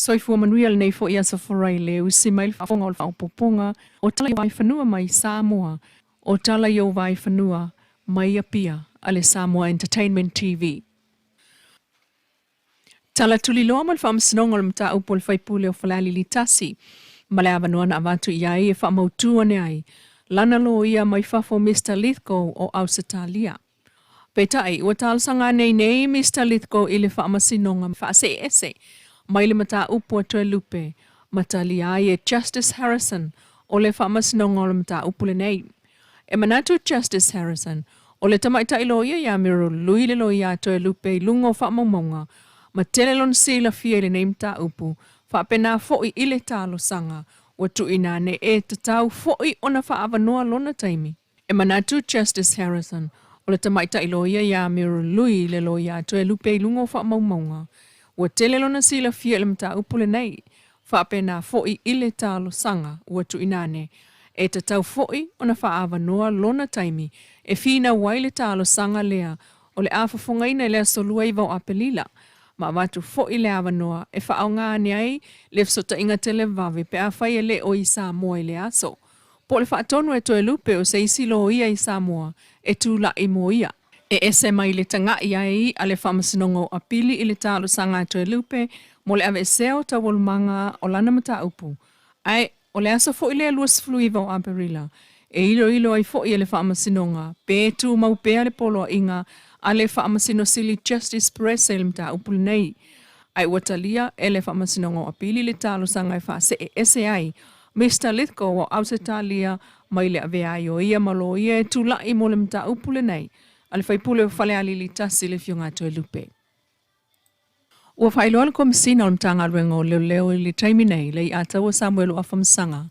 Soifua manuia lenei foi aso Faraile, usi mai le faafofoga o le faaopoopoga o Tala i Vaifanua mai Samoa, o Tala i ou Vaifanua mai Apia a le Samoa Entertainment TV. Tala tuliloa mo le Faamasinoga o le Mataupu o le Faipule o Falealili 1 ma le avanoa na avatu i ai e faamautu ane ai lana loia mai fafo Mister Lithgow o Ausetalia. Peitai, ua talosaga ane nei Mister Lithgow i le Faamasinoga faaseeese mai le mataupu a Toelupe ma talia ai e Justice Harrison o le Faamasinoga o le mataupu lenei. E manatu Justice Harrison, o le tamaitai loia ia Muriel Lui le loia a Toelupe i luga o faamaumauga ma tele lona silafia i lenei mataupu, faapena foi i le talosaga ua tuuina ane e tatau foi ona faaavanoa lona taimi. E manatu Justice Harrison, o le tamaitai loia ia Muriel Lui le loia a Toelupe i luga o faamaumauga, ua tele lona silafia i le mataupu lenei, Faapena foi i le talosaga ua tuuina ane, e tatau foi ona faaavanoa lona taimi e finau ai le talosaga lea o le a fofogaina i le aso 29 o Aperila, ma avatu foi le avanoa e faaaoga ane ai le fesootaiga televave pe afai e le o i Samoa i lea aso. Po o le faatonu e Toelupe o se isi loia i Samoa e tulai mo ia. E ese mai le taga'i ai a le Faamasinoga o Apili i le talosaga a Toelupe mo le aveesea o taualumaga o lana mataupu, ae o le aso foi lea 29 o Aperila, e iloilo ai foi e le Faamasinoga pe tumau pea le poloaiga a le Faamasino Sili Justice Perese i le mataupu lenei. Ae ua talia e le Faamasinoga o Apili le talosaga e faasee ese ai Mister Lithgow o Ausetalia mai le avea ai o ia ma loia e tulai mo le mataupu lenei a le faipule o Falealili 1 le Afioga a Toelupe. Ua faailoa le Komesina o le Matagaluega o Leoleo i le taimi nei le iataua Samuelu Afamasaga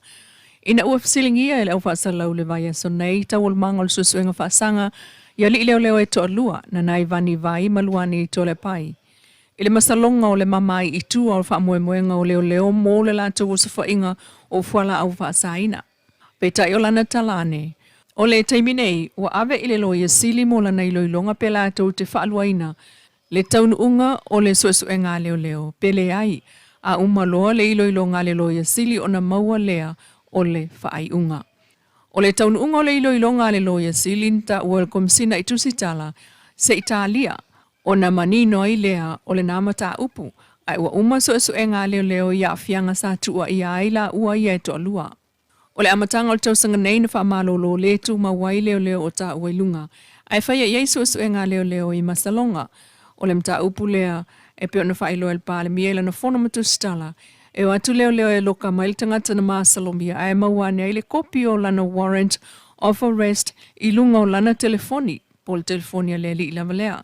ina ua fesiligia e le au faasalau le vaiaso nei taualumaga o le suesuega faasaga i alii leoleo e toalua na nai Vani Vai ma Luani Toalepai I le masaloga o le mamae i tua o le faamoemoega o leoleo mo le latou osofaiga o fualaau faasaina. Peitai o lana tala ane, o le taimi nei, ua ave i le Loia Sili mo lana iloiloga pe latou te faaluaina le taunuuga o le suesuega a leoleo, pe leai, a uma loa le iloiloga a le Loia Sili ona maua lea o le faaiuga. O le taunuuga o le iloiloga a le Loia Sili na taua e le Komesina i Tusitala se i talia Ona manino ai lea o lena mataupu, ae ua uma suesuega a leoleo i aafiaga sa tuuaia ai laua ia e toalua. O le amataga o le tausaga nei na faamalolo le tumau ai leoleo o taua i luga, ae faia i ai suesuega a leoleo i Masaloga. O le mataupu lea e pei ona faailoa e le Palemia i lana fono ma tusitala, e o atu leoleo e loka mai le tagata na masalomia ae maua ane ai le kopi o lana warrant of arrest i luga o lana telefoni. po o le telefoni a le alii lava lea.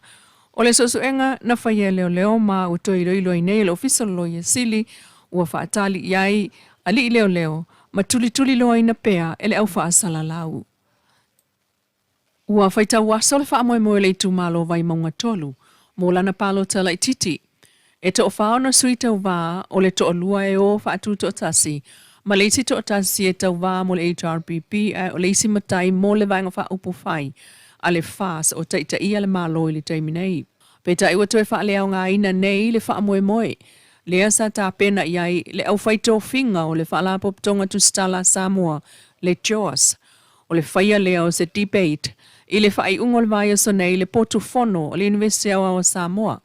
O le suesuega na faia e leoleo ma ua toe iloilo ai nei e le Ofisa o le Loia Sili, ua faatali i ai alii leoleo ma tulituliloaina pea e le au faasalalau. Ua faitau aso le faamoemoe o le itumalo Vaimauga 3 mo lana palota laitiiti. E toafa ona sui tauva, o le toalua e o faatutoatasi, ma le isi toatasi e tauva mo le HRPP ae o le isi matai mo le Vaega Faaupufai a le FAS o taitaia le Malo i le taimi nei. Peitai ua toe faaleaogaina nei le faamoemoe lea sa tapena i ai le aufai tofiga o le Faalapotopotoga Tusitala a Samoa, le JOAS. O le faia lea o se debate i le faaiuga o le vaiaso nei i le potu fono o le Iunivesite Aoao a Samoa.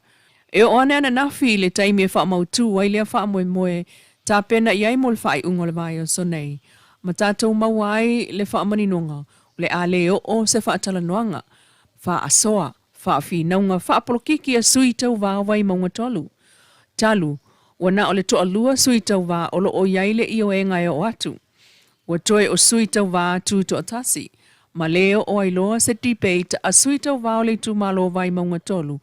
E oo ane ananafi i le taimi e faamautu ai lea faamoemoe tapena i ai mo le faaiuga o le vaiaso nei, ma tatou maua ai le faamaninoga o le a le oo se faatalanoaga faasoa, faafinauga faapolokiki a sui tauva o Vaimauga 3. Talu, ua na o le toalua sui tauva o lo o i ai le ioega e oo atu. Ua toe o sui tauva tutoatasi, ma le oo ai loa se debate a sui tauva o le itumalo Vaimauga 3,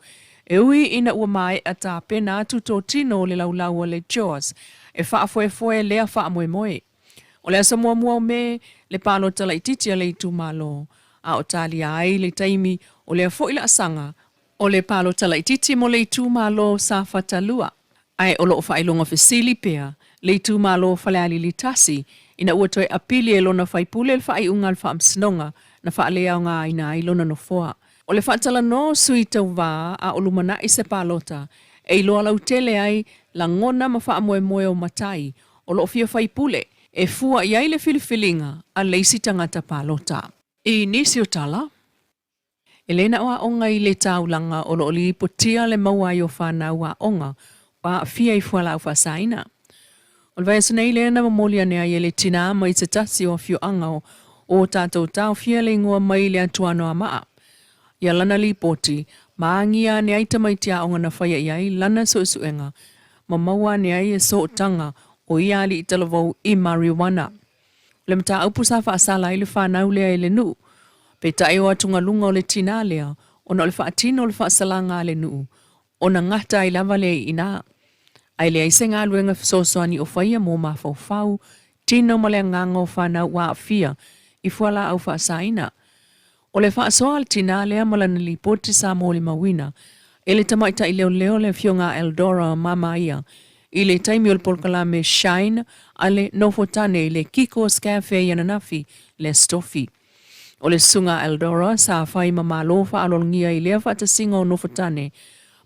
e ui ina ua maea tapena atu totino o le laulau a le JOAS e faafoefoe lea faamoemoe. O le aso muamua o Me, le palota laitiiti a le itumalo, a o talia ai le taimi o lea foi laasaga o le palota laitiiti mo le itumalo Safata 2. Ae o lo o faailoga fesili pea le itumalo o Falealili 1 ina ua toe apili e lona faipule le faaiuga a le Faamasinoga na faaleaogaina ai lona nofoa. O le faatalanoa o sui tauva a o lumanai se palota e iloa lautele ai lagona ma faamoemoe o matai o lo o fia faipule e fua i ai le filifiliga a le isi tagata palota. I nisi o tala, e le na o aoga i le taulaga o lo o lipotia le maua ai o fanau aoga ua aafia i fualaau faasaina. O le vaiaso nei lea na momoli ane ai e le tinā mai se tasi o afioaga o tatou taofia le igoa mai le atu Anoamaa ia lana lipoti ma agia ane ai tamaiti aoga na faia i ai lana suesuega ma maua ane ai e sootaga o ia alii talavou i marijuana. O le mataupu sa faasala ai le fanau lea e le nuu, peitai o atugaluga o le tinā lea ona o le faatino o le faasalaga a le nuu ona gata ai lava lea i ina. Ae leai se galuega fesoasoani o faia mo mafaufau, tino ma le agaga o fanau ua aafia i fualaau faasaina. O le faasoa a le tinā lea ma lana lipoti sa molimauina e le tamaitai leoleo le Afioga a Eldora Mamaia i le taimi o le polokalame Shine a le Nofotane i le Kiko's Cafe i ananafi le Aso Tofi. O le Susuga a Eldora sa fai ma malo faaaloalogia i lea faatasiga o Nofotane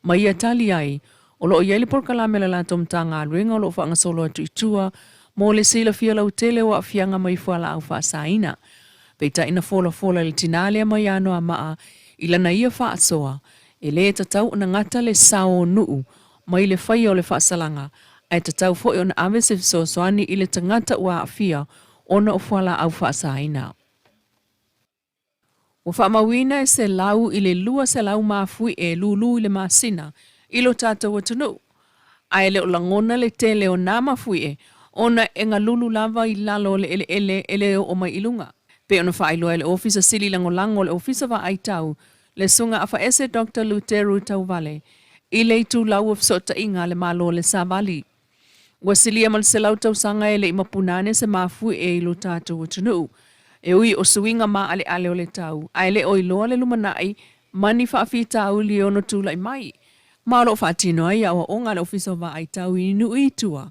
ma ia tali ai O lo o i ai le polokalame a le latou Matagaluega o lo o faagasolo atu i tua mo le silafia lautele o aafiaga mai fualaau faasaina. Peitai na folafola e le tinā lea mai Anoamaa i lana ia faasoa, e le tatau ona gata le sao o nuu mai le faia o le faasalaga, ae tatau foi ona ave se fesoasoani i le tagata ua aafia ona o fualaau faasaina. Ua faamauina e 100 i le 200 mafuie lulu i le masina i lo tatou atunuu, ae le o lagona le tele o nā mafuie ona e galulu lava i lalo o le eleele e le oo mai i luga. Pei ona faailoa e le Ofisa Sili Lagolago o le Ofisa Vaai Tau, le Susuga Afaese Doctor Luteru Tauvale, i le itulau o fesootaiga a le Malo le Savali. Ua silia ma le 100 tausaga e le i mapuna ane se mafuie i lo tatou atunuu. E ui o suiga maaleale o le tau, ae le o iloa le lumanai ma ni faafitauli e ono tulai mai. Ma o lo o faatino ai aoaoga a le Ofisa o Vaai Tau i nuu i tua,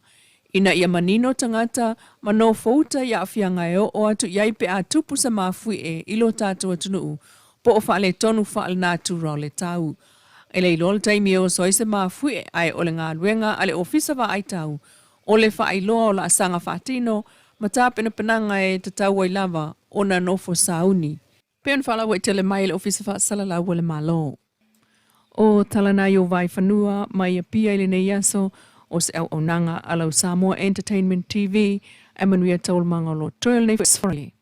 ina ia manino tagata ma nofouta i aafiaga e oo atu i ai pe a tupu se mafuie i lo tatou atunuu po o faaletonu faalenatura o le tau. E le iloa le taimi e oso ai se mafuie, ae o le galuega a le Ofisa Vaai Tau o le faailoa o laasaga faatino ma tapenapenaga e tatau ai lava ona nofo sauni. Pei ona faalauaitele mai e le Ofisa Faasalalau a le Malo. O Talanai o Vaifanua mai Apia i lenei aso o se auaunaga a lau Samoa Entertainment TV e manuia taualumaga o lo o toe o lenei.